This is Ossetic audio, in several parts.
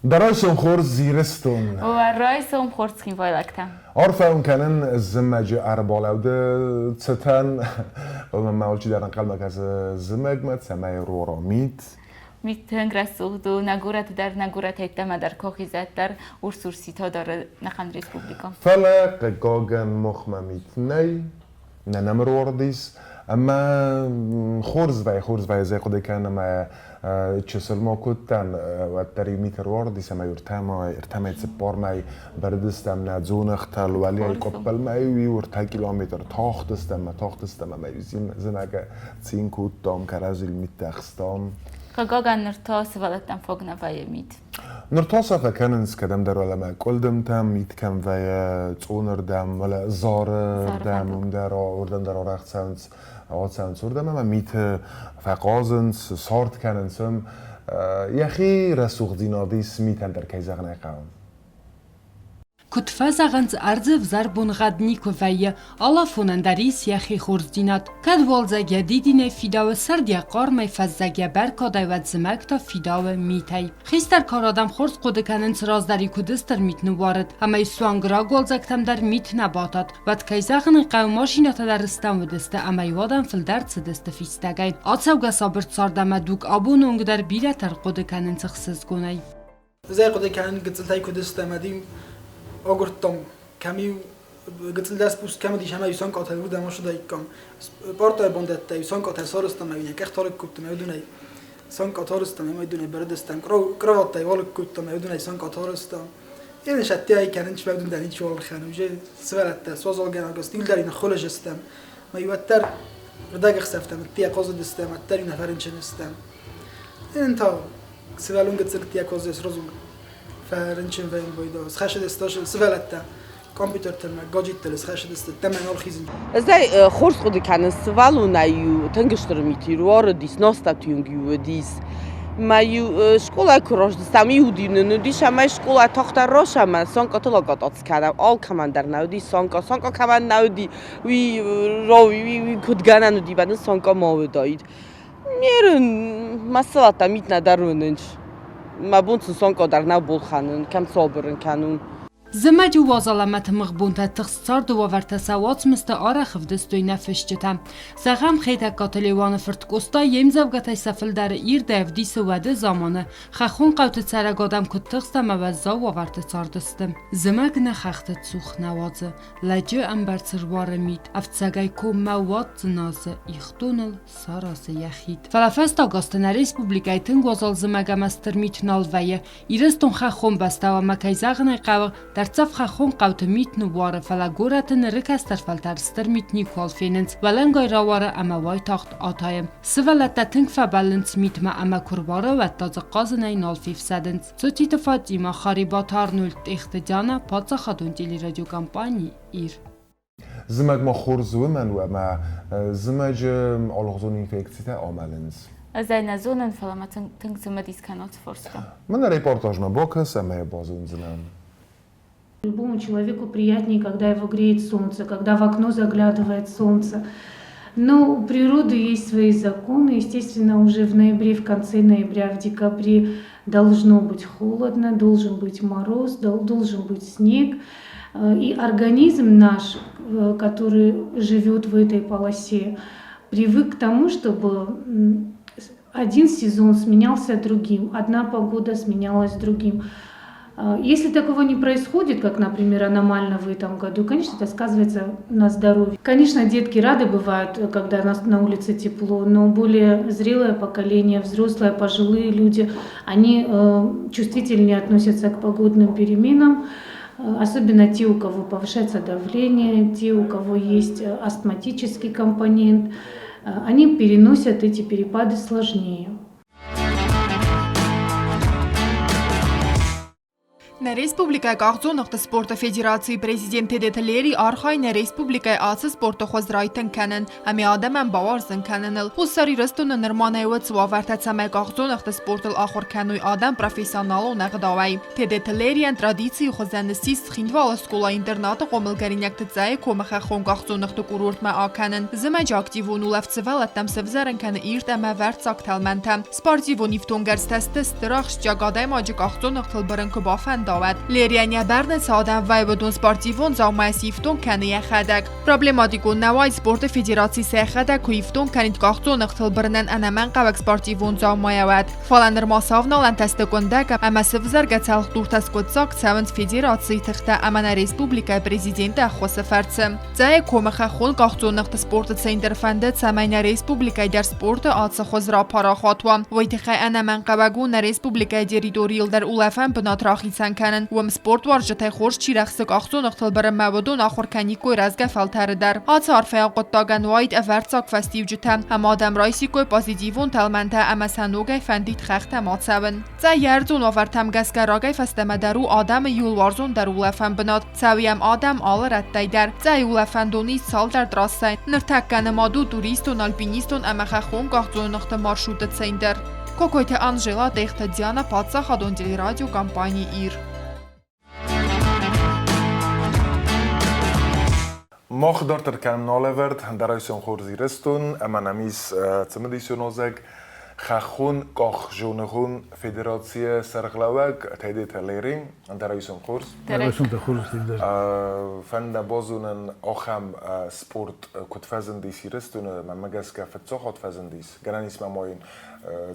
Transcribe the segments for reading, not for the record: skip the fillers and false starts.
Дӕ райсом хорз, Ирыстон! Уӕ райсом хорз, цхинвайлӕгтӕ! Арфӕ уын кӕнын зымӕджы ӕрбалӕуды цытӕн. Уымӕн ма алчидӕр ӕнхъӕлмӕ кӕсы зымӕгмӕ, цӕмӕй руара мит. Мит тынг рӕсугъд у, нӕ горӕты дӕр, нӕ горӕты ӕддӕмӕ дӕр кохизӕд дӕр, урс-урситӕ дӕр нӕхъӕн республикӕ. Фӕлӕ, хъыгагӕн, махмӕ мит нӕй, нӕ нӕм ӕруардис. Ӕмӕ хорз вӕййы, хорз вӕййы, ӕз хъуыды кӕнын ӕмӕ чысыл ма куы уыдтӕн, уӕддӕр-иу мит ӕруардис ӕмӕ-иу ӕртӕ мӕй, цыппар мӕй бырыдыстӕм нӕ дзоныгътыл, уӕлейы къуыппылмӕ-иу 3 километр тахтыстӕм ӕмӕ тахтыстӕм ӕмӕ-иу зымӕгы цин кодтам, кӕрӕдзийыл миттӕ хстам. Хъыгагӕн, ныр та сывӕллӕттӕм фаг нӕ вӕййы мит. Ныр та сӕ фӕкӕнынц кӕдӕмдӕр уӕлӕмӕ къуылдымтӕм, мит кӕм вӕййы, цъонырдӕм, уӕлӕ Зары рдӕм, уым дӕр, уырдӕм дӕр арӕх цӕуынц, ацӕуынц уырдӕм ӕмӕ миты фӕхъазынц, цард кӕнынц уым. Йӕхи рӕсугъддзинад ис митӕн дӕр, кӕй зӕгъын ӕй хъӕуы. Куыд фӕзӕгъынц, ӕрдзы ӕвзӕр боныгъӕд никуы вӕййы, алафонӕн дӕр ис йӕхи хорздзинад. Кӕд уалдзӕг йӕ дидинӕй фидауы, сӕрд йӕ хъармӕй, фӕззӕг йӕ бӕркадӕй, уӕд зымӕг та фидауы митӕй. Хистӕр кары адӕм хорз хъуыды кӕнынц, раздӕр-иу куыд стыр мит ныууарыд, ӕмӕ-иу суанг рагуалдзӕгтӕм дӕр мит нӕ батад. Уӕд, кӕй зӕгъын ӕй хъӕуы, машинӕтӕ дӕр стӕм уыдысты ӕмӕ-иу адӕм фылдӕр цыдысты фистӕгӕй. Ацӕугӕ сабыр цард ӕмӕ дуг абоны онг дӕр бирӕтӕ ӕрхъуыды кӕнынц ӕхсызгонӕй. Ӕз ӕй хъуыды кӕнын, гыццылтӕй куыд стӕм, ӕд-иу агуырдтам, кӕм-иу гыццылдӕр спуск кӕм уыдис ӕмӕ-иу санкъатӕ уырдӕм ацыдаиккам. Пъартӕйы бандӕттӕ-иу санкъатӕ сарӕзтам ӕви нӕ къӕхтӕ алыг кодтам, уыдонӕй санкъатӕ арӕзтам ӕмӕ уыдонӕй бырыдыстӕм. Кроваттӕ-иу алыг кодтам ӕмӕ уыдонӕй санкъатӕ арӕзтам. Én is ӕддейӕ кӕнын, чи уыдон дӕр ничиуал ӕлхӕны. Уже сывӕллӕттӕ суазалгӕнӕг сты, иуылдӕр ныххуылыз стӕм. Ӕмӕ иу уӕддӕр рдӕгӕхсӕвтӕм ӕддейӕ хъазыдыстӕм, уӕддӕр-иу нӕ фӕрынчын стӕм. Ин та сывӕллон гыццылтӕ кодзӕ сразу фӕрынчын вӕййын байдайы. Схӕссыдысты сывӕллӕттӕ компьютертӕ ӕмӕ гаджеттыл схӕссыдысты тӕмӕн ӕрхизын. Ӕз ӕй хорз хъуыды кӕнын, сывӕллонӕй-иу тынг стыр мит руарыдис, ностатюнг-иу уыдис. Мӕ-иу скъолайы куы рӕзтыстӕм, иу нын уыдис ӕмӕ скъолайы тагъддӕр рос ӕмӕ санкъаты лӕггад кӕнӕм. Алкӕмӕн дӕр нӕ уыди санкъа. Санкъа кӕмӕн нӕ уыди, уый уый куыд гӕнӕн уыди, бӕдын санкъа ма уыдаид. Мерын масалата мит нӕдӕр уынынч. Мӕ бон сын сонкъо дӕр нӕу булхӕнын, кӕм собырын кӕнун. Зымӕджы уазал ӕмӕ тымыгъ бонтӕ тыхст царды уавӕртӕ сӕ уацмысты арӕх ӕвдыстой нӕ фысджытӕ. Зӕгъӕм, Хетӕгкаты Леуаны фырт Къоста йе мдзӕвгӕтӕй сӕ фылдӕры ирдӕй ӕвдисы уӕды заманы хӕххон хъӕуты цӕрӕг адӕм куыд тыхст ӕмӕ уӕззау уавӕрты цардысты. Зымӕг нӕ хӕхты цух нӕ уадзы, лӕджы ӕмбӕрц ӕруары мит, ӕфцӕгӕй коммӕ уад дзыназы, ихдоныл саразы йӕ хид. Фӕлӕ фӕстаг азты нӕ республикӕйы тынг уазал зымӕг ӕмӕ стыр мит нал вӕййы. Ирыстон хӕххон бӕстӕ у ӕмӕ, кӕй зӕгъын ӕй хъӕуы, дӕрддзӕф хӕххон хъӕуты мит ныууары, фӕлӕ горӕты ныры кӕстӕр фӕлтӕр стыр мит никуал фенынц, уӕлӕнгай рауары ӕмӕ уайтагъд атайы. Сывӕллӕттӕ тынг фӕбӕллынц митмӕ ӕмӕ куы руары, уӕд та дзы хъазынӕй нал фефсӕдынц. Цотиты Фатимӕ, Харебаты Арнольд, Тъехты Диана, паддзахадон телерадиокомпани «Ир». Зымӕг ма хорз уымӕн у, ӕмӕ зымӕджы алыгъуызон инфекцитӕ амӕлынц. Ӕз ӕй нӕ зонын, фӕлӕ мӕ тынг цымыдис кӕнут форсты. Мӕнӕ репортажмӕ бакӕс ӕмӕ йӕ базондзынӕн. Любому человеку приятнее, когда его греет солнце, когда в окно заглядывает солнце. Но у природы есть свои законы. Естественно, уже в ноябре, в конце ноября, в декабре должно быть холодно, должен быть мороз, должен быть снег. И организм наш, который живет в этой полосе, привык к тому, чтобы один сезон сменялся другим, одна погода сменялась другим. Если такого не происходит, как, например, аномально в этом году, конечно, это сказывается на здоровье. Конечно, детки рады бывают, когда на улице тепло, но более зрелое поколение, взрослые, пожилые люди, они чувствительнее относятся к погодным переменам, особенно те, у кого повышается давление, те, у кого есть астматический компонент, они переносят эти перепады сложнее. Нӕ республикӕйы къахдзоныгъты спорты федерацийы президент Тедеты Лери архайы нӕ республикӕйы ацы спорты хуыз райтынг кӕнын ӕмӕ адӕмӕн бауарзын кӕныныл. Хуссар Ирыстоны нырма нӕй уыцы уавӕртӕ, цӕмӕй къахдзоныгъты спортыл ахуыр кӕной адӕм профессионалон ӕгъдауӕй. Тедеты Лерийӕн традицийы хуызӕн ссис Цхинвалы скъола-интернаты хъомылгӕнинӕгты Цъӕйы комы хӕххон къахдзоныгъты курортмӕ акӕнын. Зымӕджы активон улӕфт сывӕллӕттӕм сӕвзӕрын кӕны ирд ӕмӕ ӕвӕрццаг тӕлмӕнтӕ. Спортивон ифтонггӕрзтӕ сты стыр ахсджиаг адӕймаджы къахдзоныгътыл бырын куы бафӕнда, уӕд. Лерийӕн йӕ бӕрны цы адӕм вӕййы, уыдон спортивон дзаумайӕ сифтонг кӕны йӕхӕдӕг. Проблематикон нӕ уайд спорты федераци сӕхӕдӕг куы ифтонг кӕнид къахдзоныгътыл бырынӕн ӕнӕмӕнгхъӕуӕг спортивон дзаумайӕ, уӕд. Фӕлӕ нырма цавналӕнтӕ сты къуындӕг ӕмӕ сывзӕргӕ цӕлхдуртӕ скъуыддзаг цӕуынц федерацийы тыхтӕ ӕмӕ нӕ республикӕйы президенты ӕххуысы фӕрцы. Цъӕйы комы хӕххон къахдзоныгъты спорты центр фӕнды, цӕмӕй нӕ республикӕйы дӕр спорты ацы хуыз рапарахат уа. Уый тыххӕй ӕнӕмӕнгхъӕуӕг у нӕ республикӕйы территорийыл дӕр улӕфӕн бынат рахицӕн кӕнын. Уым спортуарзджытӕй хорз чи рӕхсы къахдзоныгътыл бырынмӕ, уыдон ахуыр кӕниккой рӕзгӕ фӕлтӕры дӕр. Ацы арфӕйаг хъуыддагӕн уаид ӕвӕрццаг фӕстиуджытӕ, ӕмӕ адӕм райсиккой позитивон тӕлмӕнтӕ ӕмӕ сӕ ногӕй фӕндид хӕхтӕм ацӕуын. Цъӕй йӕ ӕрдзон уавӕртӕм гӕсгӕ рагӕй фӕстӕмӕ дӕр у адӕмы иуыл уарзондӕр улӕфӕн бынат. Цӕуы йӕм адӕм алы рӕттӕй дӕр. Цъӕйы улӕфӕндон ис цалдӕр трассӕйы. Ныртӕккӕ нымад у туристон, альпинистон ӕмӕ хӕххон къахдзоныгъты маршрутты центр. Кокойты Анжела, Тъехты Диана, паддзахадон телерадиокомпани «Ир». Мах дарддӕр кӕнӕм алӕвӕрд Дарайсон хорз Ирыстон ӕмӕ нӕм ис цымыдисон озӕг хӕххон къахзоныгъон федерацийы сӕргълӕууӕг Тедеты Лери. Дарайсон хорз. Дарайсон хорз дӕр. Фӕнда базонын ахӕм спорт куыд фӕзындис Ирыстоны, мӕнмӕ гӕсгӕ фыццаг хатт фӕзындис. Гӕнӕн ис ма йын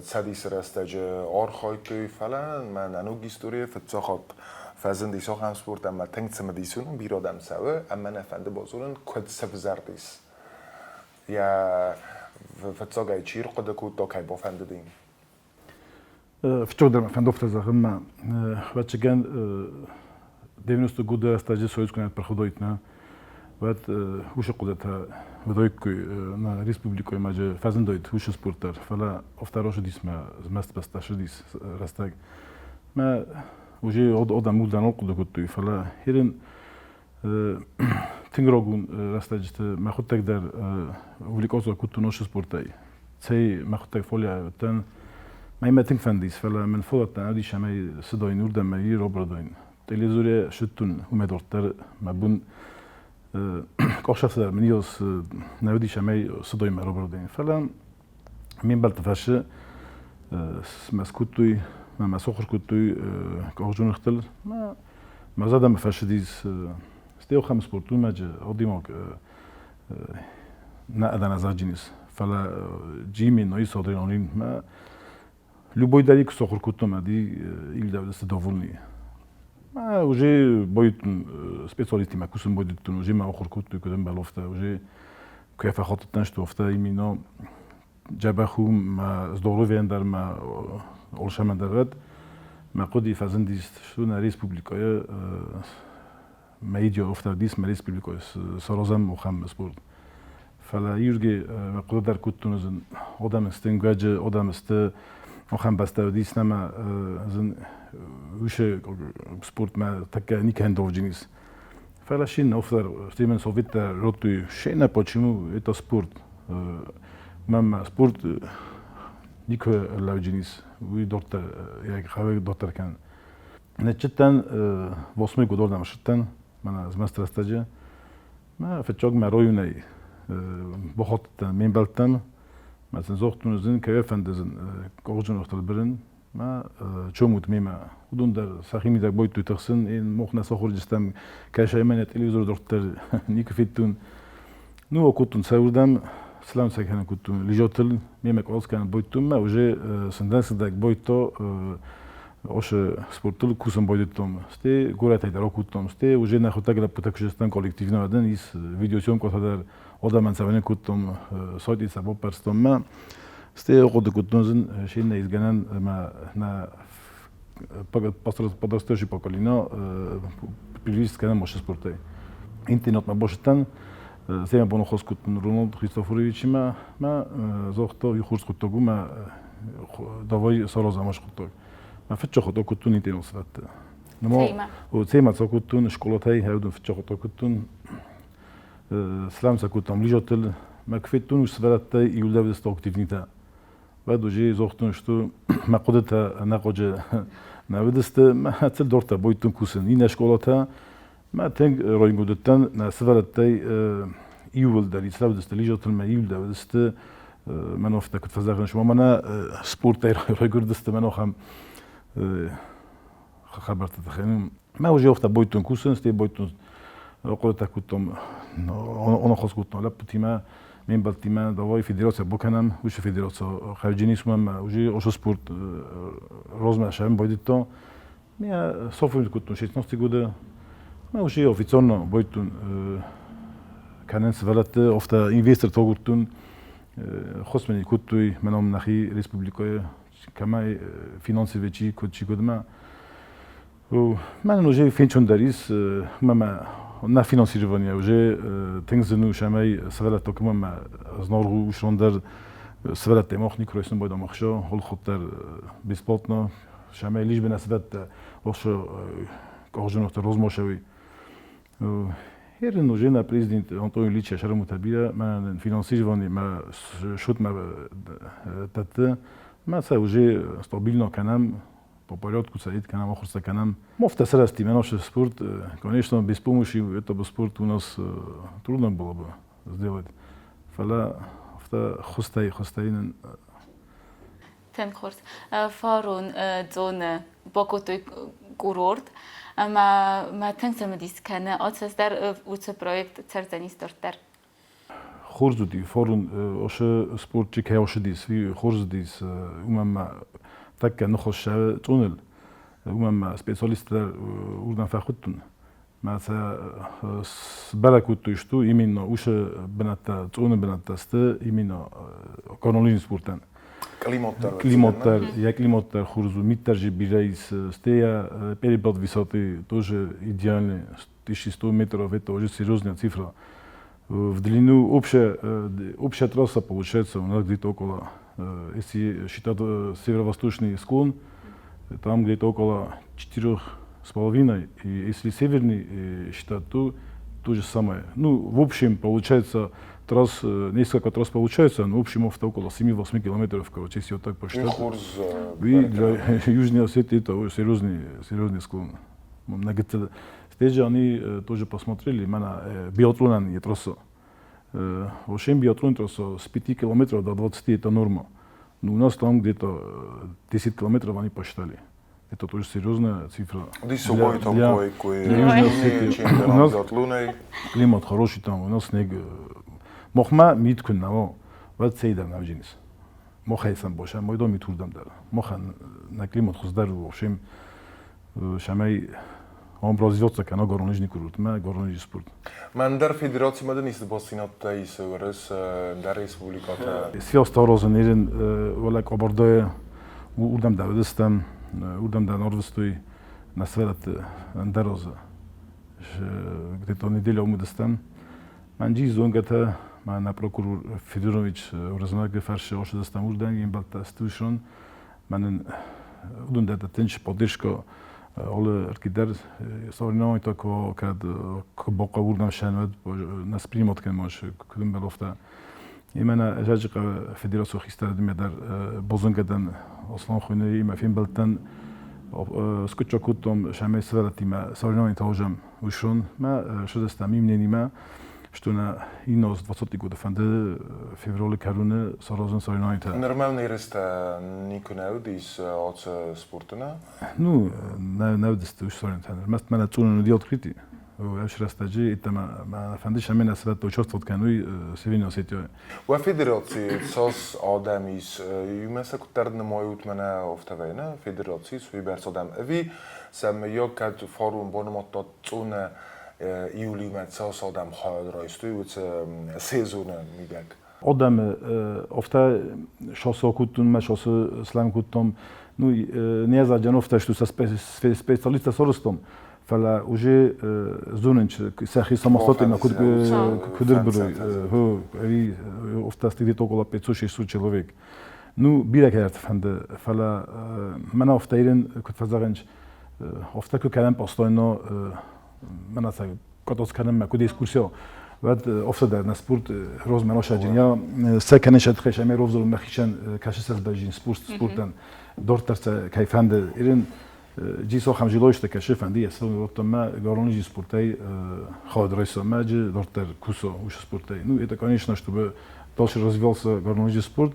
цӕдисы рӕстӕджы архайдтой, фӕлӕ мӕнӕ ног историйы фыццаг хатт фӕзындис ахӕм спорт ӕмӕ тынг цымыдисон у, бирӕ адӕм цӕуы ӕмӕ нӕ фӕнды базонын, куыд сӕвзӕрдис. Йӕ фыццагӕй чи рхъуыды кодта, кӕй бафӕндыди? Фыццагдӕр мӕ фӕндофтӕ зӕгъынмӕ, ӕвӕццӕгӕн, 90 годы рӕстӕджы Союз куы нӕ ӕрхуыдойтна, уӕд уыцы хъуыдытӕ уыдоиккой нӕ республикӕйы маджы фӕзындоид уыцы спорт дӕр, фӕлӕ афтӕ росыдис мӕ змӕст бӕстӕ ссыдис рӕстӕг. Мӕ уже адӕм удӕн ӕрхъуыды кодтой, фӕлӕ херен тынг рогон рӕстӕджыты мӕхуыдтӕг дӕр увлекался кодтон уыцы спортӕй. Цӕй мӕхуыдтӕг фолиа уыдтӕн. Мӕ тынг фӕндис, фӕлӕ мын фолаттӕн уыдис ӕмӕ цыдойн уырдӕм ӕви робродойн. Телевизорӕй сыдтон уымӕ дарддӕр мӕ бон къохсӕфты дӕр мын иос нӕ уыдис ӕмӕ цыдойн мӕ робродойн. Фӕлӕ ме мбӕлтты фӕрсы мӕ скодтой, мӕ сохуыр кодтой къахзоныгътыл. Мӕ зӕрдӕмӕ фӕцыдис стеохӕм спортуймаджы одимог нӕ ӕдӕнӕзаджинис, фӕлӕ Джимми ноис адреналин мӕ любой дӕр куы сохуыр кодтон ӕди илдӕвдысты довольный. Мӕ уже бойдтон специалистимӕ кусын бойдыдтон, уже мӕ ахуыр кодтой, куыд ӕмбӕлофтӕ, уже куы фӕхатыдтӕн сты, афтӕ именно дзӕбӕх у мӕ здоровьейӕн дӕр, мӕ олсӕмӕн дӕр уӕд. Мӕ хъуыди фӕзындис нӕ республикӕйы мӕ идея афтӕ уыдис мӕ республикӕйы саразӕм ахӕм спорт. Фӕлӕ иуырдыгӕй мӕ хъуыды дӕр кодтон ӕз адӕмы сты ӕнгӕджы, адӕмы сты ахӕм бӕстӕ уыдис нӕмӕ зын уыцы спортмӕ тӕккӕ никӕй ӕндавджын ис. Фӕлӕ шинна офтар Стивен Советтӕ радтой шинна почему это спорт. Мӕм спорт никуы ӕрлӕуджын ис. Уый дарддӕр йӕ хъӕуы дарддӕр кӕнын. Ныччыдтӕн восьмой год ордӕм ссыдтӕн мӕнӕ змӕст рӕстӕджы. Мӕ фыццаг мӕ районӕй бахатыдтӕн ме мбӕлттӕм. Мӕ сын загътон, зын кӕй фӕнды зын къахджын бырын. Мӕ чомут мемӕ. Уыдон дӕр сӕхимидӕг байдыдтой тыхсын. Мох нӕ сахуырджыстӕм, кӕсай мӕнӕ телевизор дарддӕр никуы федтон. Ну, окодтон цӕуырдӕм, слам сӕ кӕнын кодтон лизотыл, мемӕ къалц кӕнын байдыдтон мӕ уже сындӕн сындӕг байдта ошы спортыл кусын байдыдтон. Сте горӕтӕй дӕр окодтон. Сте уже нӕхуыдтӕг лӕппутӕ куыстыстӕм коллективно адӕн ис видеосъемкӕтӕ дӕр адӕмӕн цӕвӕнӕн кодтон, сайти сӕ баппӕрстон мӕ. Сте хъуыды кодтон зын се нӕ изгӕнӕн ӕмӕ нӕ подрастающее поколение привлечь кӕнӕм ошы спортӕй. Интернетмӕ башыдтӕн, Семӕ бонохос кодтон Рональд Христофоровичимӕ, мӕ загъта, уый хорз хъуыддаг у, мӕ давай саразӕм ас хъуыддаг. Мӕ фыццаг хатт акодтон интернет сӕтты. Нмо цейма цакуттун школатай хавдун фитчакутакуттун слам цакуттам лижотел макфеттун усваратта иулдавдеста активнита. Вад уже зохтун что макодета нақоджа навдеста ма цел дорта бойтун кусен ина школата ма тенг ройнгудеттан на свараттай иулдар иславдеста лижотел ма иулдавдеста من ofta kut verzagen شما منا سبورت رойгурдеста من خم خبر تتخيل ما وجه ofta бойтун кусен сте бойтун قلت كنتم انا خاص كنتم لبتيما من بلتيما давай федерация буканам уше федерация خارجيني سمم وجي ош спорт розма шам бойдито ми софим кутун 16 года ма уже официально бойтун канен свалат офта инвестор тогуртун خصمني كنتوي منهم نخي республика كما финансовый чи чи кудма من уже финчундарис мама на финансирование уже тензну шамай свалат токма ма зноргу ушрондар свалат темохни кройсн бойда махшо хол хоттар бесплатно шамай лишь бы на сват ошо коржунохта розмошави Херен уже на президент Антон Ильич Шарамутабия ма финансирование ма шут ма тат ма са уже стабильно канам по порядку садит канам охурса канам. Мофта срасти наш спорт, конечно, без помощи этого спорта у нас трудно было бы сделать. Фала офта хустай хустайнен Тенг хорз. Фарон зоны бакотой курорт ма ма тенг цымыдис кӕны ацас дӕр уыцы проект цӕрдзӕнис дарддӕр. Хорз уыди форун ошы спортчы кӕй ошыдис, хорз уыдис уымӕн ма тӕккӕ ныхос цъуныл, уымӕн ма специалисттӕ урдӕм фӕхуыдтон. Ма сӕ сбӕрӕг кодтой что именно уыцы бынӕттӕ, цъуны бынӕттӕ сты именно горнолыжный спортӕн. Климат дӕр. Климат дӕр, йӕ климат дӕр хорз у, мит дӕр же бирӕ ис, стӕй йӕ перепад высоты тоже идеальный, 1100 метров, это уже серьезная цифра. В длину общая трасса получается у нас где-то около, если считать северо-восточный склон, там где-то около 4,5, и если северный считать, то то же самое. Ну, в общем, получается, трасс, несколько трасс получается, но в общем это около 7-8 километров, короче, если вот так посчитать. И для Южной Осетии это серьезный, серьезный склон. Стеджи они тоже посмотрели, мана биатлон трасса. Вообще биатлон трасса с 5 километров до 20 это норма. Но у нас там где-то 10 километров они посчитали. Это тоже серьезная цифра. Для Южной Осетии. У нас климат хороший там, у нас снег. Мохма мит куннаво, вад сейдам навжинис. Моха исам боша, мой дом митурдам дар. Моха на климат хуздар, в общем, шамай он развиваться кана горнолыжный курорт, ма горнолыжный спорт. Ман дар федерация маден ис басинатта ис урыс дар республиката. Свястарозен ирен вала Кабардая урдам давдыстам, урдам да норвестой на сферат андероза. Где-то неделя умудыстам. Манджи зонгата ма на прокурор Федорович Уразмаг фарше ошедастам урдан им балта стушон манен удун да тенч поддержка alle erkider соринойта ко кад боқа урдам шанвад нас примот кен мош кудум белофта имена жажиқа федерация хистар дар бозонгадан Аслан хуйне има фин балтан скуча кутом шаме сваратима соринойта ожам ушон ма шедастам имненима что на инос 20 года фанде феврале каруне саразен соринойта. Нормальный реста никунавдис оц спортена? Ну, навдис уш соринойта. Маст мана цунен ди открыти. Уш растаджи это ма фанде шаме на сват участвовать кануй Северной Осетии. Ва федерации цос адамис юмеса кутард намоют мана офтавена федерации суи берс адам эви сам йокад форум бономотто цуна июлимӕ цас адам хайад райстой уыцы сезоны мидӕг. Адам офта шосо кутун ма шосо слам кутум ну не за джанофта что со специалиста соростом фала уже зоненч сахи самостоятельно кудыр бруй хо ави офта где-то около 500-600 человек. Ну бира каярт фанде фала мана офта ирен кут фазагенч Афтӕ куы кӕнӕм постоянно мӕнӕ сӕ кататься кӕнӕм мӕ куыд экскурсия, уӕд афтӕ дӕр нӕ спорт розмӕ расаджын я сӕ кӕнӕ сӕ шамӕ ровзор мӕ хицӕн кӕсы сӕ бӕзин спорт спортӕн дортдӕр сӕ кӕй фӕнды ирин джисо хамжилойшта кӕсы фӕнды йӕ сыл мӕ горонижи спортӕй ход райса мӕ джи дортдӕр кусо ушы спортӕй. Ну, это, конечно, чтобы дальше развивался горнолыжный спорт,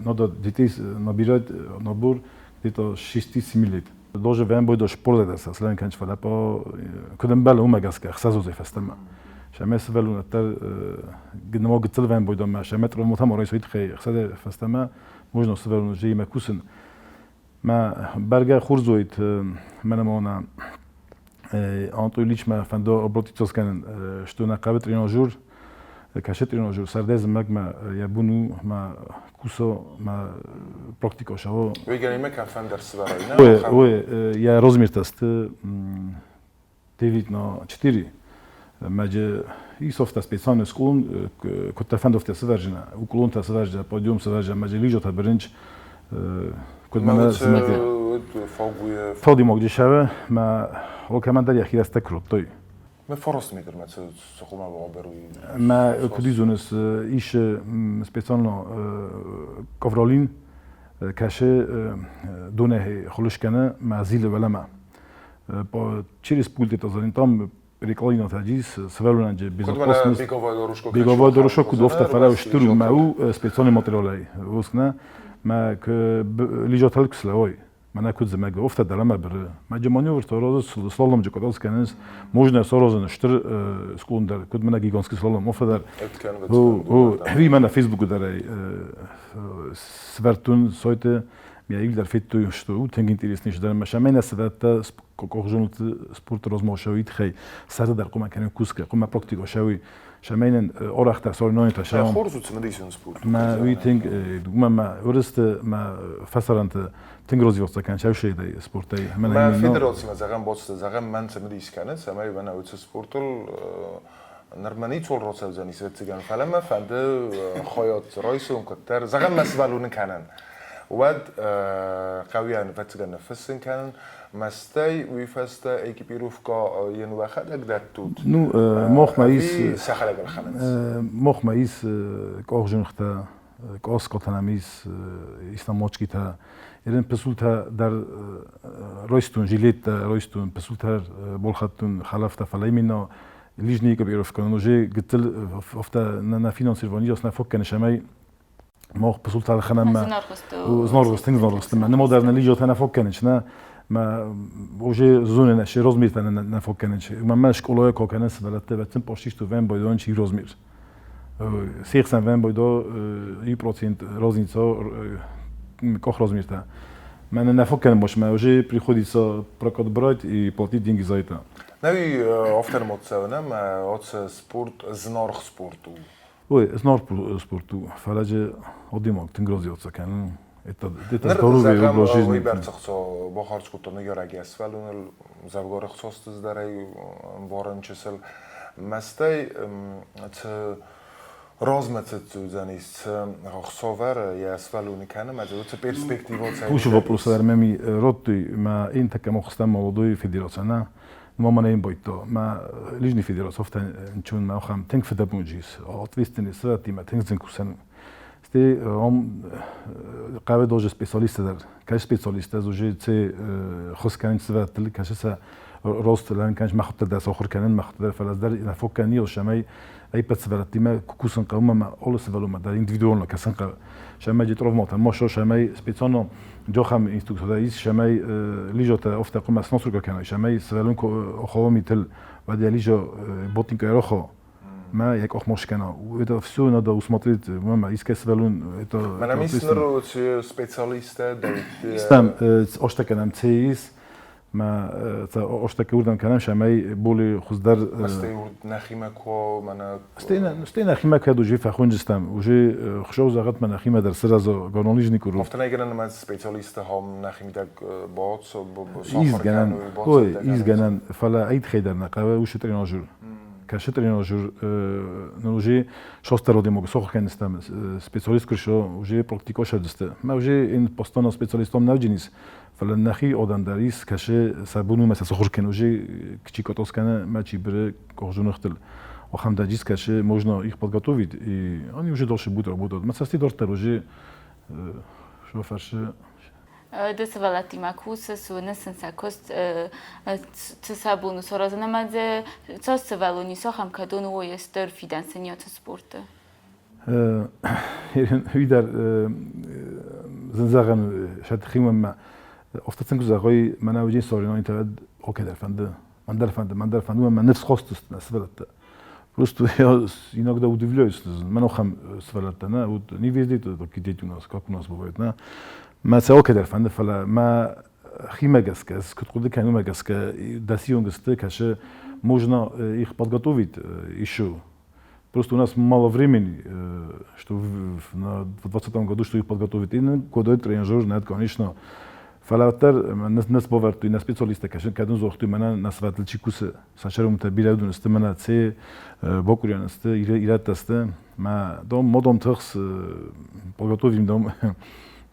надо детей набирать набор где-то 6-7 лет. Даже вен бойдо спорт дӕр слен кӕнч фӕлӕ по куыд ӕмбӕлы, уымӕ гӕсгӕ ӕхсӕзозӕй фӕстӕмӕ. Шамӕ сывӕллонӕттӕ гнмо гыццыл вен бойдомӕ шамӕ травмотам орайсой тыххӕй ӕхсӕзӕй фӕстӕмӕ можно сывӕллоны жеимӕ кусын. Мӕ бӕргӕ хорз уайд мӕнӕ ма Анатолий Ильич мӕ фӕнды обратиться скӕнын, что нӕ хъӕуы тренажер, кӕсы тренажер, сӕрдӕй зымӕгмӕ йӕ бон у мӕ куса, мӕ практика шаво. Уый кӕм фӕндӕр сывӕрай, нӕ? Ой, ой, я размер сты 9 на 4. Мӕджы ис офта специальный склон, куыдта фӕндофтӕ сывӕрджына, уклонтӕ сывӕрджа, подъем сывӕрджа, мӕджы лижота бырынч, куыд мӕнӕ зымӕгы. Фодимог дешеве, мӕ алкӕмӕн дӕр йӕхи рӕстӕг куы Мӕ 4 метр мӕ цы хъуымӕ бабӕруй. Мӕ куыд изоныс, ис специально ковролин, кӕсы донӕй хулыс кӕны, мӕ зилы уӕлӕмӕ. Через пульт это занят там переклонина таджис сывӕллонӕнджы безопасность. Беговая дорожка куыд офта фӕлӕ стыр у мӕ у специальный материалӕй усна мӕ лижотал куслӕой мӕнӕ куыд зымӕг офта дӕлӕмӕ быры мӕ маневртӕ розы слаломджы куыд кӕнынц можно сорозын стыр склон дӕр куыд мӕнӕ гигантский слалом офта дӕр ви мӕнӕ фейсбуку дӕр свертун сойты я их дӕр федтой, что у тынг интересный дӕр мӕ шамӕ сывӕрдта къохжонты спорт розмошауи тхӕй сӕрды дӕр хъуымӕ кӕнын кусгӕ хъуымӕ практика шауи шамӕнӕн орахта сорноинта шауам. Хорз у цымыдисон спорт. Мӕ уый тынг мӕ мӕ уырысты мӕ фӕсарӕнты тынг развиваться кӕн шаушейдӕй спортӕй. Мӕ федерацимӕ зӕгъӕм боцты зӕгъӕм мӕн цымыдис кӕны, цӕмӕй мӕнӕ уыцы спортыл нырмӕ ницуал рацӕудзӕнис ӕвӕццӕгӕн, фӕлӕ мӕ фӕнды хайад райсон куыддӕр, зӕгъӕм мӕ сывӕллоны кӕнын. Уӕд хъӕуйӕн ӕвӕццӕгӕн ныффыссын кӕнын, мӕстӕй уый фӕстӕ экипировка йын уӕхӕдӕг дӕттут? Ну, мохмӕ ис сӕхӕдӕг ӕлхӕнынц. Мохмӕ ис къохжынхтӕ, къоскъотӕ ис, исламочкитӕ. Ерен пысултӕ дӕр ройстун, жилеттӕ ройстун, пысултӕ болхаттун, халафтӕ, фӕлӕ именно лижный экипировка, уже гыццыл афтӕ на финансирование на фок кӕны шамӕй мох пысултӕ ӕлхӕнӕм знаргъ тынг знаргъ сты мӕ нымодерны лижотӕ нӕ фок кӕнынч нӕ мӕ уже зоны нӕ ше розмиртӕ нӕ фок кӕнынч мӕ мӕ школойы ко кӕнын сывӕллӕтты вӕцын почти вен бойдон чи розмир сехсӕн вен бойдо 1% розница кох розмиртӕ мӕ нӕ фок кӕнын больше мӕ уже приходится прокат брать и платить деньги за это. Нӕуи афтӕ нымӕццӕуынӕм оце спорт зынаргъ спорт у. Ой, зынаргъ спорт у, фӕлӕ же адӕймаг тынг развиваться кӕны. Это здоровый образ жизни. Уый бӕрц ӕхца бахардз кодта ныййарӕг йӕ сывӕллоныл, дзӕвгар ӕхца сдзыдӕрӕй ӕмбарын чысыл. Мӕстӕй цы размӕ цыдзӕнис, цы ӕхцавӕры йӕ сывӕллоны кӕны, мӕ уыцы перспектива цӕй Уыцы вопрос дӕр мӕм радтой, мӕ ин такӕ мохстӕм молодой федерация нӕ мама не бойто ма лижный федерация офта нчун ма охам тынг фыдӕбонджис ответственный сывӕттимӕ тынг зын кусӕн сте он хъӕуы тоже специалисты дӕр кӕс специалисттӕ уже це хос кӕнын сывӕттыл кӕсы сӕ рост лӕн кӕныс мӕхуыдтӕ дӕр сахуыр кӕнын мӕхуыдтӕ дӕр фӕлӕ дӕр нӕ фок кӕнын шамӕй ӕппӕт сывӕллӕттимӕ кусын хъӕуы ӕмӕ алы сывӕллонмӕ дӕр индивидуально кӕсын хъӕуы шамӕй травматӕ мошо шамӕй специально джохам инструктор ис шамӕй лижотӕ офтӕ хъуымӕ сносурка кӕной шамӕй сывӕллон охово митыл уӕд йӕ лижо ботинка ӕрохо мӕ йӕ къох мош кӕна. Это все надо усмотреть, мӕ искӕй сывӕллон это Мӕнӕ мис ныр специалисттӕ Стӕм ошта кӕнӕм цеис ма ошта урдам кӕнӕм шамӕй боли хуыздӕр Стӕй урд нӕхимӕ ко мӕнӕ Стӕй нӕхимӕ кӕд уже фӕхуынджыстӕм, уже хуыцау зӕгъӕд мӕ нӕхимӕ дӕр сырӕза горнолыжный курорт. Афтӕ нӕй гӕнӕн ӕмӕ специалисттӕ хам нӕхимидӕг бац Ис гӕнӕн, ой, ис гӕнӕн, фӕлӕ ӕйтхӕй дӕр нӕ хъӕуы уыцы тренажер. Кӕсы тренажер уже шостероди мог сох кенстам специалист куршо уже практико шадисте. Ма уже ин постоянно специалистом навджинис. Фӕлӕ нӕхи одам дӕр ис, кӕсы сӕ бон уымӕ сӕ сахуыр кӕны уже кичи кӕны мӕ чи биры къохжуныхтыл. Охам дӕджис кӕсы, можно их подготовить, и они уже дальше будут работать. Мӕ цӕсти дарддӕр уже шо фӕрсы. Ды сывӕллӕттимӕ кусыс, уыныс сын сӕ куыст, цы сӕ бон у саразын ӕмӕ дзы цас сывӕллон ис, ахӕм кӕдон уой стыр фидӕн сын йӕ спорты? Уый дӕр зын зӕгъӕн сӕ Офта тынг зӕгъой, мӕнӕ уыди соревнованийтӕ окей дӕр фӕнды, мӕн дӕр фӕнды, мӕн дӕр фӕнды, мӕ ныфс хостыст нӕ сывӕллӕттӕ. Просто я иногда удивляюсь, мӕн охӕм сывӕллӕттӕ, нӕ, вот не везде такие дети у нас, как у нас бывает, нӕ. Мӕ сӕ окей дӕр фӕнды, фӕлӕ мӕ химӕ гӕсгӕ, ӕз куыд хъуыды кӕнын, уымӕ гӕсгӕ дӕсион сты, кӕсы, можно их подготовить еще. Просто у нас мало времени, что в 2020 году, что их подготовить. И кодой тренажер, нет, конечно. Фӕлӕ уӕддӕр нӕ сбавӕрдтой нӕ специалисттӕ кӕсын, кӕд ын загътой, мӕнӕ нӕ сывӕллӕтты чи кусы, сӕ бирӕ уыдон сты, мӕнӕ це бакурян сты, ирӕттӕ сты. Мӕ дом, модом тыхс, подготовим дом,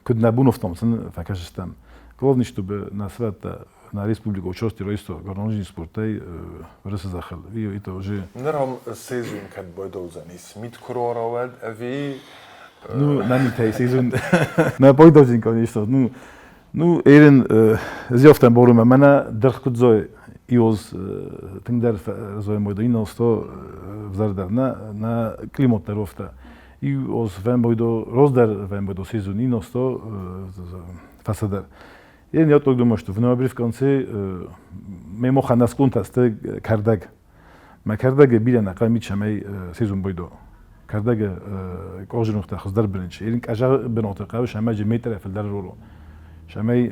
куыд нӕ бон офтам сын фӕкӕсыстӕм. Главное, чтобы нӕ сывӕллӕттӕ на республика участие райста горнолыжный спортӕй Уырысы зӕххыл. И это уже... Ныр ам сезон кӕд байдӕудзӕнис? Мит куы рауӕд ӕви... Ну, на митӕй сезон нӕ байдӕудзин, конечно. Ну, эрин зёфтӕн борумӕ мӕнӕ дыргъ куыд зой иоз тынгдӕр зой мойдо инносто взӕрдӕр на климат дӕр офта. Иоз вӕмбойдо роздӕр вӕмбойдо сезон инносто фӕсӕдӕр. Я так думаю, что в ноябре в конце мемо ханаскунтасты кӕрдӕг. Мӕ кӕрдӕгы бирӕ нӕ хъӕмит сӕмӕй сезон бойдо. Кӕрдӕгы къохжынухтӕ хуыздӕр бырынчы. Ерин къӕза быноты хъӕуы сӕмӕджы метрӕй фылдӕр роло. Сӕмӕй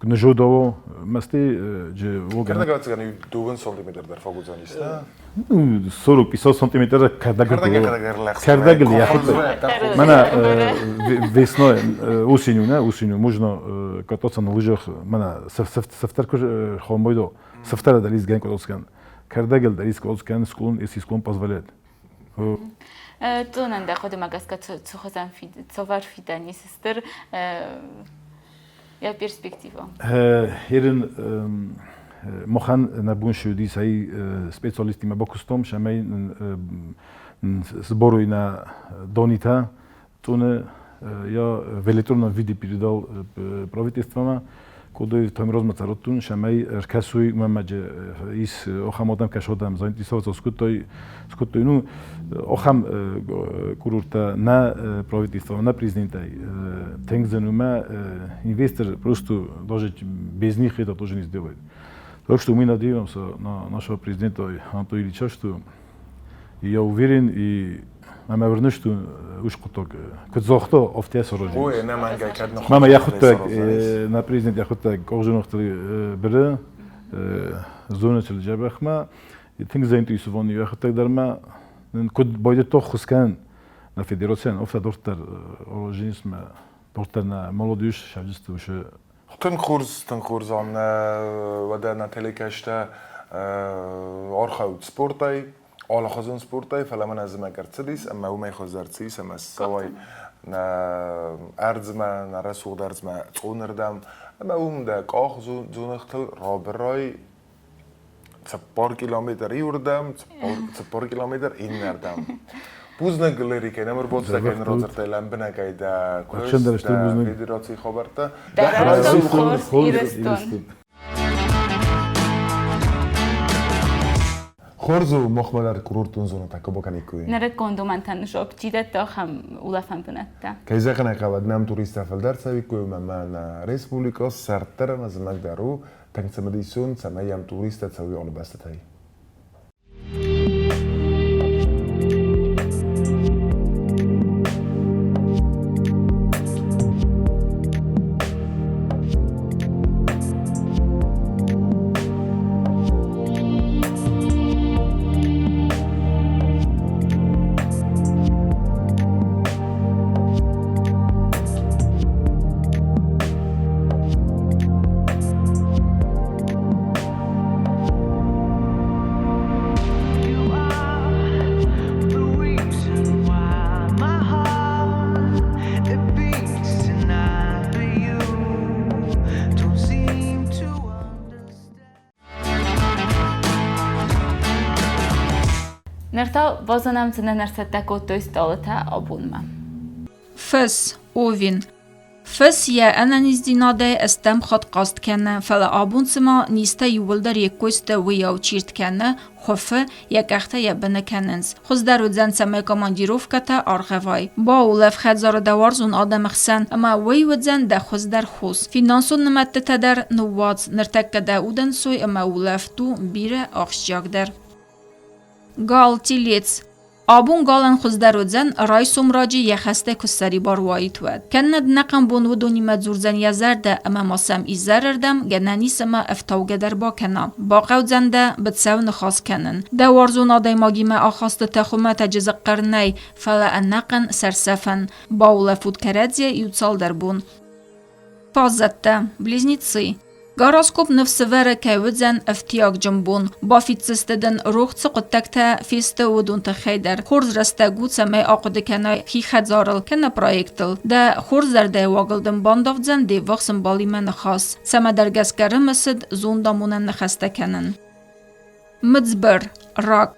нызодово масты джы Кӕрдӕг ӕвӕццӕгӕн дыууын сантиметр дӕр фӕуыдзӕнис, да? Ну, 40-50 сантиметр кӕрдӕг. Кӕрдӕгыл яхуты. Мӕнӕ весной, осенью, не, осенью можно кататься на лыжах. Мӕнӕ сыфтӕр куы хомбойдо, сыфтӕр дӕр изгӕн кодоцкӕн. Кӕрдӕгыл дӕр искодоцкӕн, склон, если склон позволяет. Цонӕн дӕ хъуыдымӕ гӕсгӕ цухуызӕн цавӕр фидӕн ис стыр йӕ перспектива? Ерын махӕн нӕ бон ссыдис ӕй специалисттимӕ бакуыстом, цӕмӕй сборуй нӕ донитӕ Цъуны я в электронном виде передал правительствомӕ, кодой томирозмӕ цӕрудтун, сӕмӕй ӕркӕсуй мӕмӕ ис охам одам кӕсодам заинтересоваться скудтой, скудтой. Ну, охам курорта на правительство, на президента тынг инвестор просто даже без них это тоже не сделает. Так что мы надеемся на нашего президента Анатолия Ильича, что я уверен и мӕ уырны, что уый хъуыддаг куыд загъта, афтӕ саразын. Ой, ӕнӕмӕнгӕй кӕд Мама йӕхуыдтӕг нӕ президент йӕхуыдтӕг къохжынохты бирӕ зоны дзӕбӕхмӕ тынг заинтересован йӕхуыдтӕг дӕр ма куыд байдыдта ӕххуыс кӕнын нӕ федерацийӕн, афтӕ дарддӕр аразынц мӕ дарддӕр нӕ молодежь сӕвджысты уыцы Тынг хорз ам нӕ уӕдӕ нӕ телекӕстӕ архайут спортӕй, алыхуызон спортӕй, фӕлӕ мӕнӕ зымӕг ӕрцыдис ӕмӕ уымӕй хуыздӕр цы ис ӕмӕ ссӕуай нӕ ӕрдзмӕ, нӕ рӕсугъд ӕрдзмӕ цъонырдӕм ӕмӕ уым дӕ къах дзоныгътыл рабырай 4 километр иуырдӕм, 4 километр иннӕрдӕм. Бузныг, Лерикӕ, нӕм ӕрбацыдтӕ радзырдтай лӕмбынӕгӕй дӕ куыст, дӕ федерацийы хабӕрттӕ. Дӕ рӕсугъд Ирыстон. Хорз у махмӕ дӕр курортон зонӕтӕ куы бакӕниккой. Нырыккон домӕнтӕн чидӕтты ахӕм улӕфӕн бынӕттӕ. Кӕй зӕгъын ӕй хъӕуы, нӕм туристтӕ фылдӕр цӕуиккой, ӕмӕ нӕ республикӕ сӕрд дӕр ӕмӕ зымӕг дӕр у тынг цымыдисон, цӕмӕй йӕм туристтӕ цӕуой алы бӕстӕтӕй. Ныр та базонӕм, цы нын ӕрцӕттӕ кодтой стъалытӕ абонмӕ. Фыс, Овен. Фыс йӕ ӕнӕниздзинадӕй стӕм хатт хъаст кӕны, фӕлӕ абон цыма низтӕ иууылдӕр йе ккой сты, уыйау чирт кӕны, хуыфы, йӕ къӕхтӕ йӕ быны кӕнынц. Хуыздӕр уыдзӕн, цӕмӕй командировкӕтӕ аргъӕвай. Баулӕф хӕдзары дӕ уарзон адӕмы хсӕн, ӕмӕ уый уыдзӕн дӕ хуыздӕр хос. Финансон нымӕдтытӕ дӕр ныууадз, ныртӕккӕ дӕ удӕнцой ӕмӕ улӕфт у бирӕ ахсджиагдӕр. Гал, телец. Абон галӕн хуыздӕр уыдзӕн, райсом раджы йӕ хӕстӕй куы ссӕрибар уаид, уӕд. Кӕннӕд ӕнӕхъӕн бон уыдонимӕ дзурдзӕн йӕ зӕрдӕ ӕмӕ ма сӕм изӕрырдӕм гӕнӕн ис ӕмӕ ӕфтаугӕ дӕр бакӕна. Бахъӕудзӕн дӕ быцӕу ныхас кӕнын. Дӕ уарзон адӕймагимӕ ахастытӕ хуымӕтӕджы зыхъхъыр нӕй, фӕлӕ ӕнӕхъӕн сӕрсӕфӕн. Баулӕфут кӕрӕдзийӕ иу-цалдӕр бон. Фаззӕттӕ, близнецы. Гороскоп ныфсӕвӕры кӕй уыдзӕн ӕфтиагджын бон. Бафиддзысты дын рох цы хъуыддӕгтӕ фесты, уыдон тыххӕй дӕр. Хорз рӕстӕг у, цӕмӕй ахъуыды кӕнай хи хӕдзарыл кӕнӕ проектыл. Дӕ хорз зӕрдӕйы уагыл дын бандавдзӕн де ввахс ӕмбалимӕ ныхас. Цӕмӕдӕр гӕсгӕ рымысыд зондамонӕн ныхӕстӕ кӕнын. Мыдзбыр, рак.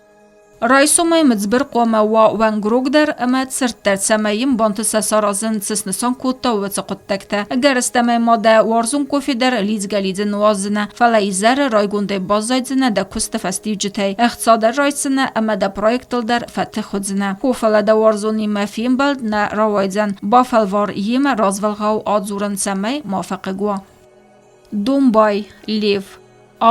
Райсомӕй мыдзбыр хъуамӕ уа уӕнгрогдӕр ӕмӕ цырддӕр, цӕмӕй йын бантыса саразын, цы снысан кодта, уыцы хъуыддӕгтӕ. Ӕгӕрыстӕмӕй ма дӕ уарзон кофе дӕр лидзгӕ-лидзын нуаздзынӕ, фӕлӕ изӕры райгондӕй баззайдзынӕ дӕ куысты фӕстиуджытӕй, ӕхца дӕр райсдзынӕ ӕмӕ дӕ проектыл дӕр фӕтых уыдзынӕ. Хо, фӕлӕ дӕ уарзонимӕ фембӕлд нӕ рауайдзӕн. Бафӕлвар йемӕ развӕлгъау адзурын, цӕмӕй ма фӕхъыг уа. Домбай, Лев.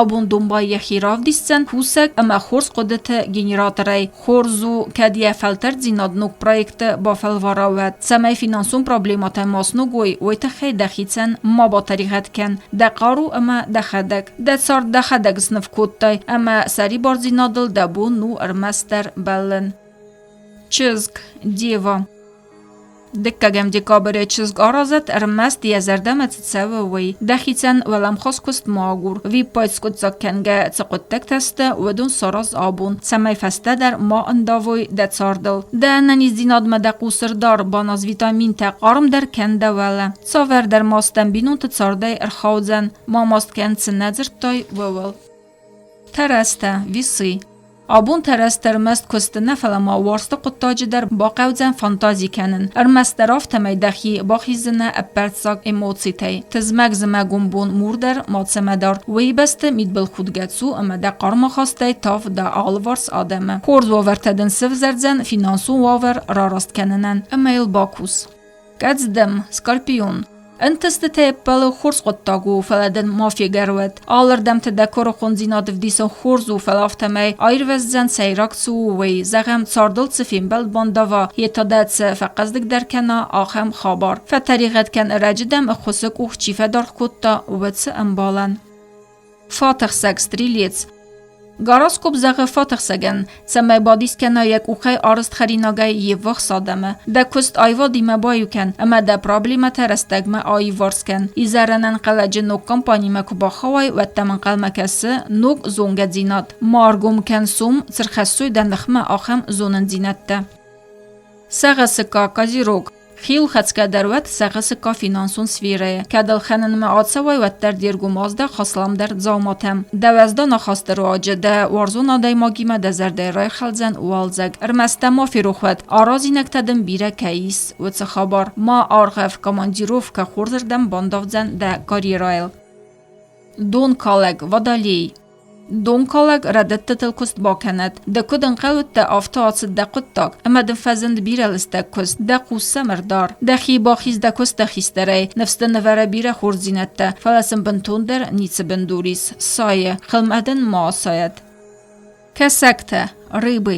Абон домбай йӕхи равдисдзӕн кусӕг ӕмӕ хорз хъуыдыты генераторӕй. Хорз у, кӕд йӕ фӕлтӕрддзинад ног проекты бафӕлвара, уӕд. Цӕмӕй финансон проблемӕтӕ ма сног уой, уый тыххӕй дӕхицӕн ма батӕригъӕд кӕн. Дӕ хъару ӕмӕ дӕхӕдӕг. Дӕ цард дӕхӕдӕг сныв кодтай, ӕмӕ сӕрибардзинадыл дӕ бон у ӕрмӕстдӕр бӕллын. Чызг, Дева. Дыккӕгӕм декабры чызг аразӕд ӕрмӕст йӕ зӕрдӕмӕ цы цӕуы, уый. Дӕхицӕн уӕлӕмхас куыст ма агур. Виппайд скъуыддзаг кӕнгӕ цы хъуыддӕгтӕ сты, уыдон сараз абон, цӕмӕй фӕстӕдӕр ма ӕндавой дӕ цардыл. Дӕ ӕнӕниздзинадмӕ дӕ хъус ӕрдар, баназ витаминтӕ, хъармдӕр кӕн дӕ уӕлӕ. Цавӕрдӕр маст дӕм бинонты цардӕй ӕрхаудзӕн, ма маст кӕн, цы нӕ дзырдтай, ууыл. Тӕрӕзтӕ, весы. Абон тӕрӕзтӕ ӕрмӕст куысты нӕ, фӕлӕ ма уарзты хъуыддаджы дӕр бахъӕудзӕн фантази кӕнын. Ӕрмӕстдӕр афтӕмӕй дӕхи бахиздзынӕ ӕппӕрццаг эмоцитӕй. Тызмӕг зымӕгон бон мур дӕр мацӕмӕ дар. Уыйбӕсты мидбылхудгӕ цу ӕмӕ дӕ хъарм ахастӕй тав дӕ алыварс адӕмы. Хорз уавӕртӕ дын сывзӕрдзӕн финансон уавӕр рараст кӕнынӕн ӕмӕ йыл бакус. Кӕдздӕм, Скорпион. Ӕнтыстытӕ ӕппӕлы хорз хъуыддаг у, фӕлӕ дын ма фегӕр уӕд. Алырдӕмты дӕ куырыхондзинад ӕвдисын хорз у, фӕлӕ афтӕмӕй аирвӕздзӕн сӕйраг цы у, уый. Зӕгъӕм, цардыл цы фембӕлд бандава, йе та дӕ цы фӕхъӕздыгдӕр кӕна, ахӕм хабар. Фӕтӕригъӕд кӕн, ӕрӕджы дӕм ӕххуысы къух чи фӕдаргъ кодта, уыцы ӕмбалӕн. Фатӕхсӕг, стрелец. Гороскоп зӕгъы фатӕхсӕгӕн, цӕмӕй бадис кӕна йӕ къухӕй арызт хӕринагӕй йе ввахс адӕмы. Дӕ куыст аивадимӕ баиу кӕн ӕмӕ дӕ проблемӕтӕ рӕстӕгмӕ аиуварс кӕн. Изӕрӕн ӕнхъӕлӕджы ног компанимӕ куы бахауай, уӕд дӕм ӕнхъӕлмӕ кӕсы ног зонгӕдзинад. Ма ӕргом кӕн сом, цы рхӕссой дӕ ныхмӕ, ахӕм зонындзинӕдтӕ. Сӕгъӕсыкка, козерог. Хиуылхӕцгӕ дӕр уӕд сӕгъысыкка финансон сферӕйы. Кӕд ӕлхӕнынмӕ ацӕуай, уӕддӕр де ргом аздах асламдӕр дзауматӕм. Дӕ уӕздан ахасты руаджы дӕ уарзон адӕймагимӕ дӕ зӕрдӕ райхӕлдзӕн уалдзӕг. Ӕрмӕст дӕ ма ферох уӕд, аразинӕгтӕ дын бирӕ кӕй ис, уыцы хабар. Ма аргъӕв, командировкӕ хорзырдӕм бандавдзӕн дӕ карьерӕйыл. Донкалӕг, водолей. Донкалӕг рӕдыдтытыл куыст бакӕнӕд. Ды куыд ӕнхъӕл уыдтӕ, афтӕ ацыд дӕ хъуыддаг, ӕмӕ дын фӕзынд бирӕ лыстӕг куыст, дӕ хъус сӕм ӕрдар. Дӕхи бахиз дӕ куысты хистӕрӕй, ныфс дын ӕвӕры бирӕ хорздзинӕдтӕ, фӕлӕ сын бынтондӕр ницы бындур ис. Сайы, хылмӕ дын ма асайӕд. Кӕсӕгтӕ, рыбы.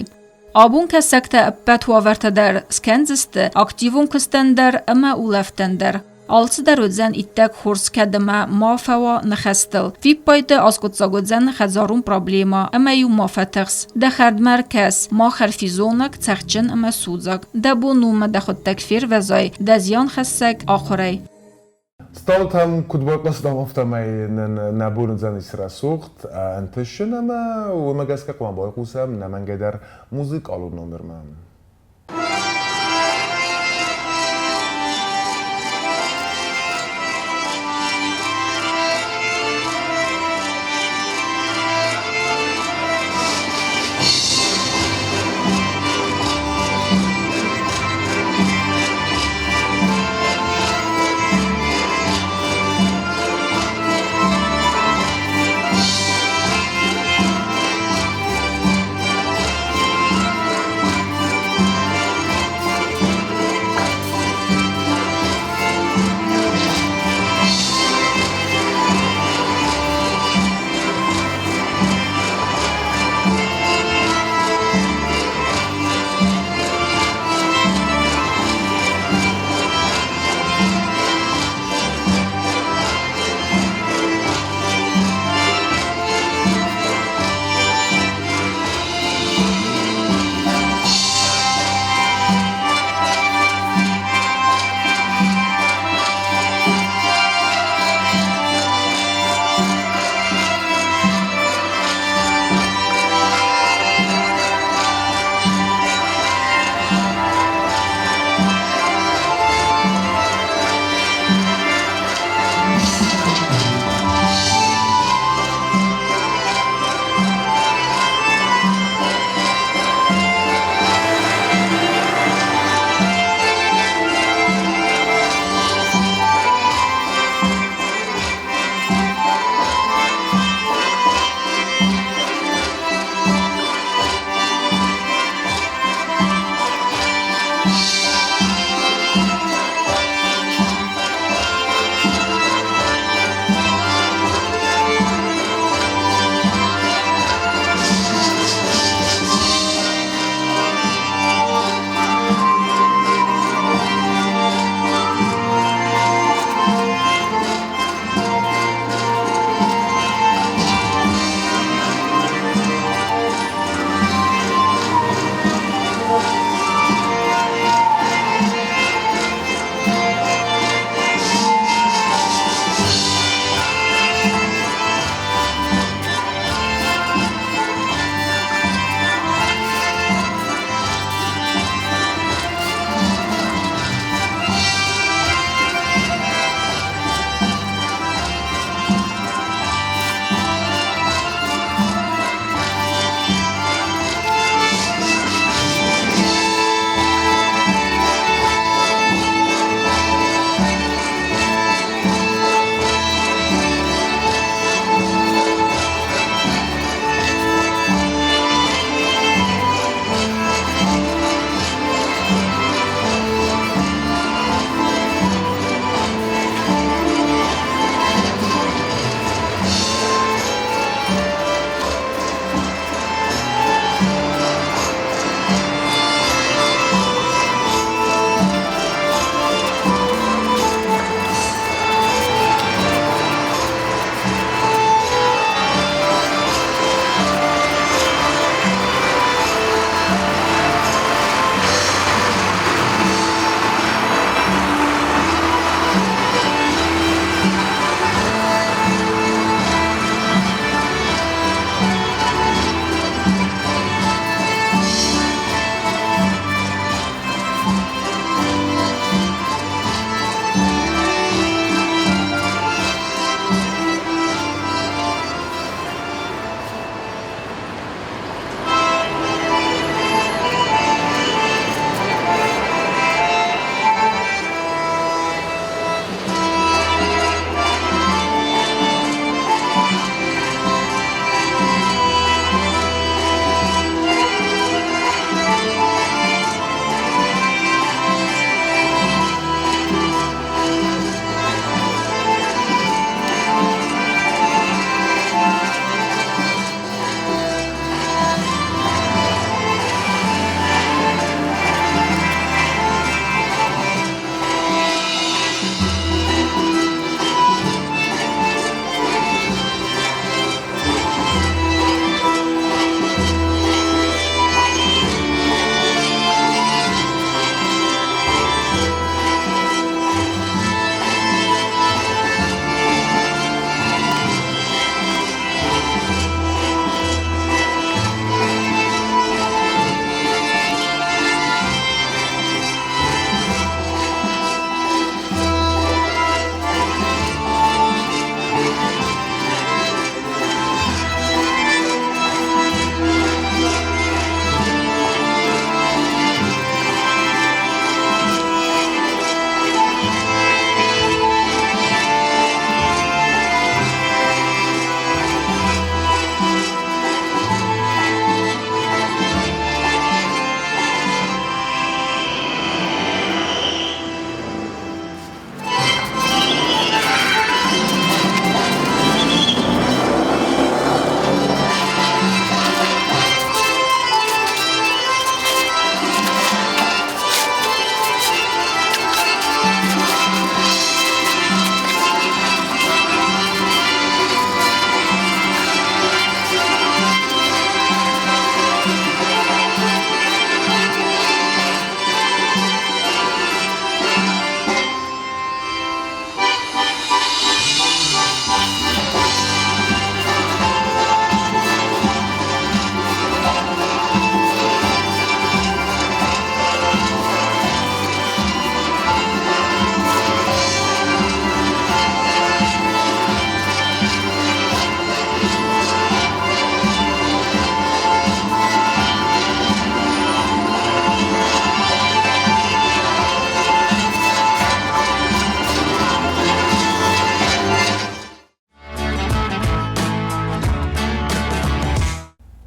Абон кӕсӕгтӕ ӕппӕт уавӕртӕ дӕр скӕндзысты активон куыстӕн дӕр ӕмӕ улӕфтӕн дӕр. Алцыдӕр уыдзӕн иттӕг хорз, кӕд ӕмӕ ма фӕуа ныхӕстыл. Виппайды аскъуыддзаг уыдзӕн хӕдзарон проблемӕ, ӕмӕ-иу ма фӕтыхс. Дӕ хӕрдмӕ ӕркӕс, ма хӕр физонӕг, цӕхджын ӕмӕ судзаг. Дӕ бон у ӕмӕ дӕхуыдтӕг фервӕзай дӕ зианхӕссӕг ахуырӕй. Стъалытӕм куыд бакастам, афтӕмӕй нын нӕ бон уыдзӕнис рӕсугъд ӕнтысджын ӕмӕ уымӕ гӕсгӕ хъуамӕ байхъусӕм нӕмӕнгӕй дӕр музыкалон номермӕ.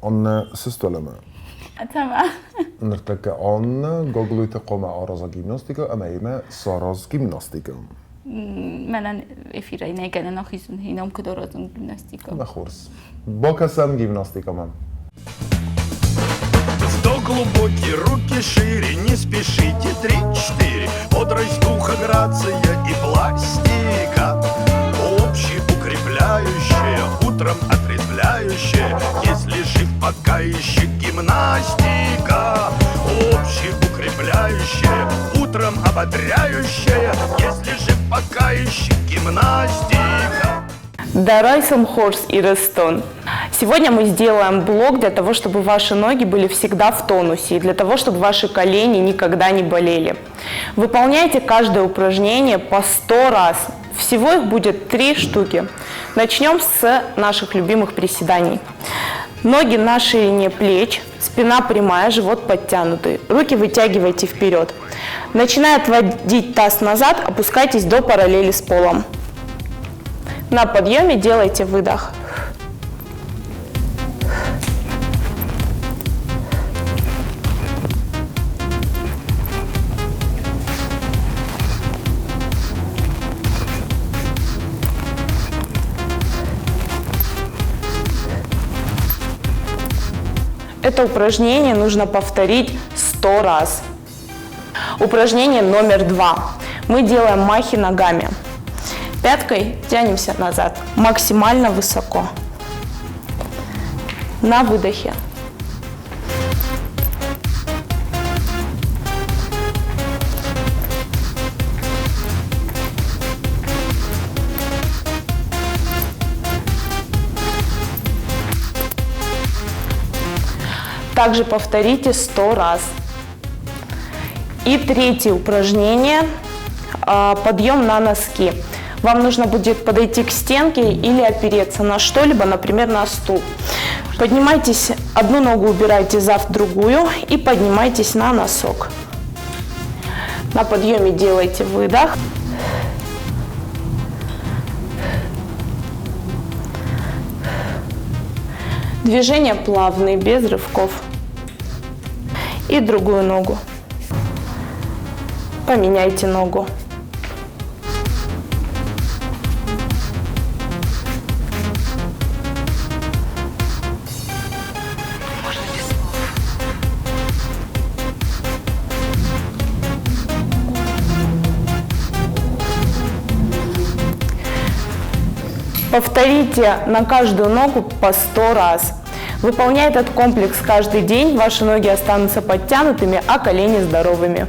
Аннӕ сыст уӕлӕмӕ. Цӕмӕ? Ныртӕккӕ Аннӕ Гаглойты хъуамӕ араза гимнастикӕ ӕмӕ йемӕ сараз гимнастикӕ. Мӕнӕн эфирӕй нӕй гӕнӕн ахизын, ном куыд аразын гимнастикӕ. Ӕмӕ хорз. Бакӕсӕм гимнастикӕмӕ. Вдох глубокий, руки шире, не спешите, три-четыре. Бодрость духа, грация и пластика. Общеукрепляющая, утром отрезвляющая. Если жив, пока еще гимнастика. Общеукрепляющая, утром ободряющая. Если жив, пока еще гимнастика. Дӕ райсом хорз, Ирыстон. Сегодня мы сделаем блок для того, чтобы ваши ноги были всегда в тонусе и для того, чтобы ваши колени никогда не болели. Выполняйте каждое упражнение по 100 раз. Всего их будет 3 штуки. Начнем с наших любимых приседаний. Ноги на ширине плеч, спина прямая, живот подтянутый. Руки вытягивайте вперед. Начиная отводить таз назад, опускайтесь до параллели с полом. На подъеме делайте выдох. Это упражнение нужно повторить 100 раз. Упражнение номер 2. Мы делаем махи ногами. Пяткой тянемся назад, максимально высоко. На выдохе. Также повторите 100 раз. И третье упражнение – подъем на носки. Вам нужно будет подойти к стенке или опереться на что-либо, например, на стул. Поднимайтесь, одну ногу убирайте за другую и поднимайтесь на носок. На подъеме делайте выдох. Движения плавные, без рывков. И другую ногу. Поменяйте ногу. Повторите на каждую ногу по 100 раз. Выполняя этот комплекс каждый день, ваши ноги останутся подтянутыми, а колени здоровыми.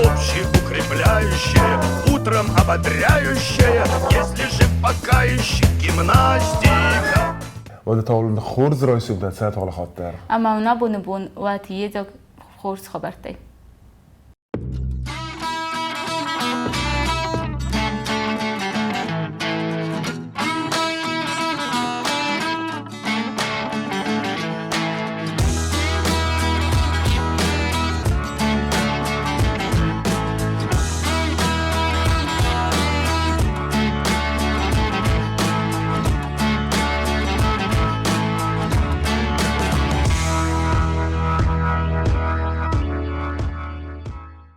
Общеукрепляющая, утром ободряющая, если жив, пока еще гимнастика. Уӕдӕ та уын хорз райсом дӕ цӕ талахат дӕр. Ӕмӕ уын абоны бон уӕд йедзаг хорз хабӕрттӕй.